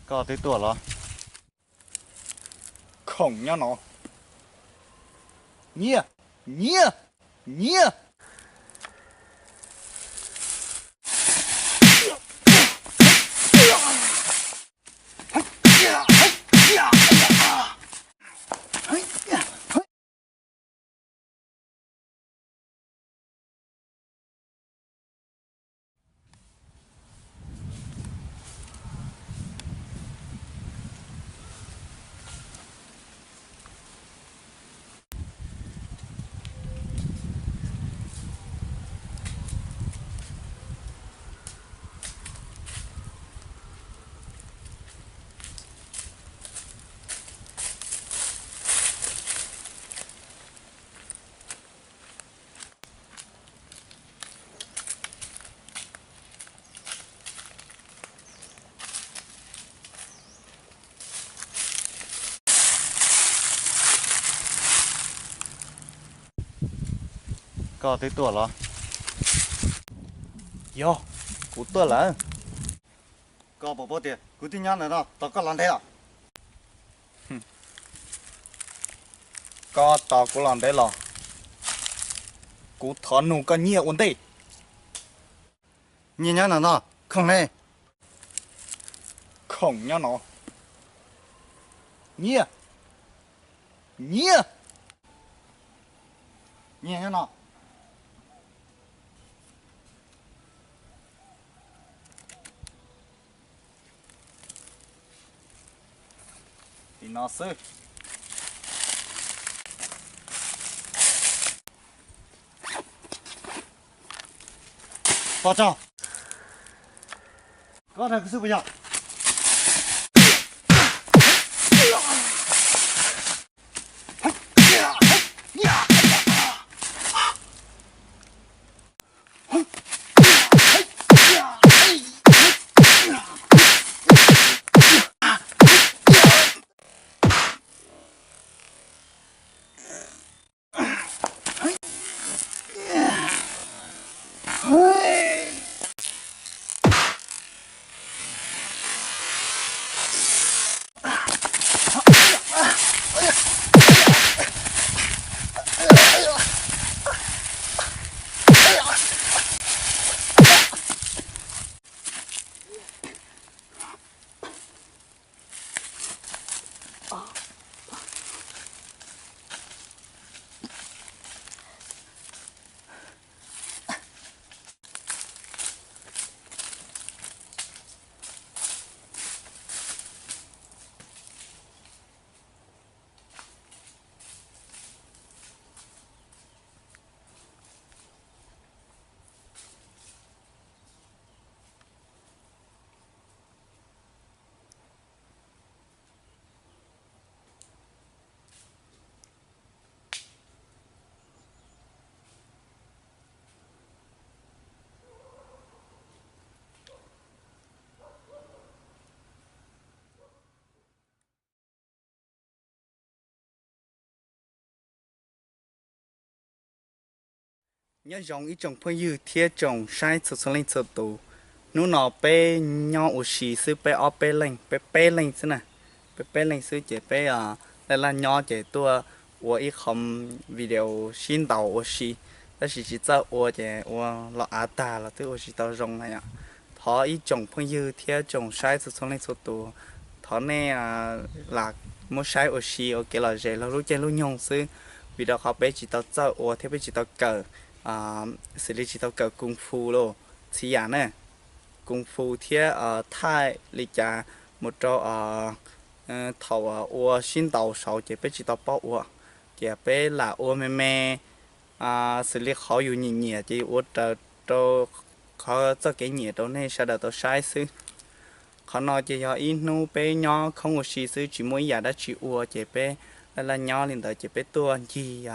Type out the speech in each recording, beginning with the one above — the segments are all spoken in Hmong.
Koj twb tuaj los? Khoom nyob no. Nyiaj, nyiaj, nyiaj. Koj twb tuaj los? Yog, kuv tuaj lawm. Koj puas paub tias kuv twb nyob ntawm no tos koj los ntev lawm? Koj tos kuv los ntev los? Kuv thov nug koj nyiaj ua ntej. Nyiaj nyob ntawm no, khoom ne? Khoom nyob no. Nyiaj, nyiaj, nyiaj nyob no. Tim no xwb. Pov tseg. Koj dag kuv xwb puas yog? Nyob zoo ib tsoom phooj ywg thiab tsoom saib txhua txhua leej txhua tus. Hnub no peb nyob ua si xwb, peb ob peb leeg, peb peb leeg xwb na. Peb peb leeg xwb ces peb laj laj nyob ces tuaj ua ib qho video sib ntaus ua si, tab sis tsis txawj ua ces ua los av tag los twb ua tsis tau zoo na yom. Thov ib tsoom phooj ywg thiab tsoom saib txhua txhua leej txhua tus, thov nej lam muab saib ua si ua kev lom zem laug lub caij lub nyoog xwb, vim rau qhov peb tsis tau txawj ua thiab peb tsis tau kawm, xws li tsis tau kawm kung fu los txhia yam na, kung fu thiab thaij li cas mus rau thaum ua sib ntaus saud ces peb tsis tau paub ua, ces peb lam ua me me, xws li qhov yus nyiam nyiam ces yus ua raws rau qhov txoj kev nyiam rau nej sawv daws tau saib xwb. Qhov no ces yog ib hnub peb nyob khoob ua si xwb tsis muaj ib yam dab tsi ua ces peb laj laj nyob li ntawd ces peb tuaj ncig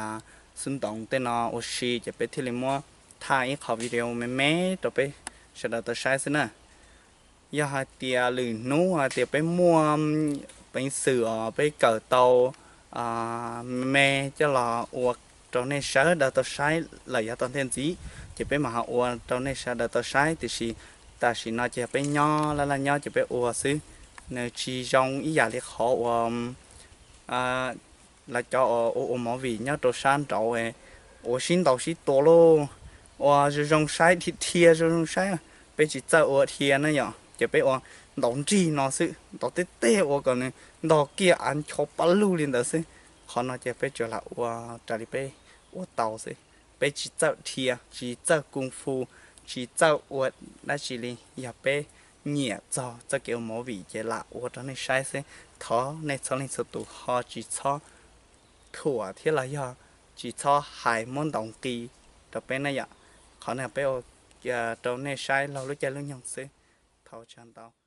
xub ntoos tej no ua si ces peb thiaj li muab thaij ib qho video me me rau peb sawv daws tau saib xwb na. Yog hais tias lwm hnub hais tias peb muaj peev xwm os peb kawm tau me me coj los ua rau nej sawv daws tau saib lawm yav tom ntej ntxiv ces peb mam ho ua rau nej sawv daws tau saib, tiam sis tam sim no ces yog peb nyob laj laj nyob ces peb ua xwb. Nws tsis zoo ib yam li qhov uas lawv cov ua ua movie nyob rau sab nraud uas sib ntaus sib tua lauj, uas zoo zoo saib dhia dhia zoo zoo saib, peb tsis txawj ua dhia na yom, ces peb ua ntaus nrig no xwb, ntaus tej tej ua kom nws ntog kiag av ncho paj lug li ntawd xwb. Qhov no ces peb tsuas lam ua raws li peb ua tau xwb. Peb tsis txawj dhia, tsis txawj kung fu, tsis txawj ua dab tsi li. Yog peb nyiam txog txoj kev ua movie ces lam ua rau nej saib xwb. Thov nej txhua leej txhua tus ho tsis txhob thuam thiab los yog tsis txhob hais muab ntaus nqi rau peb na yom. Qhov no peb ua rau nej saib laug lub caij lub nyoog xwb. Thov ua tsaug ntau.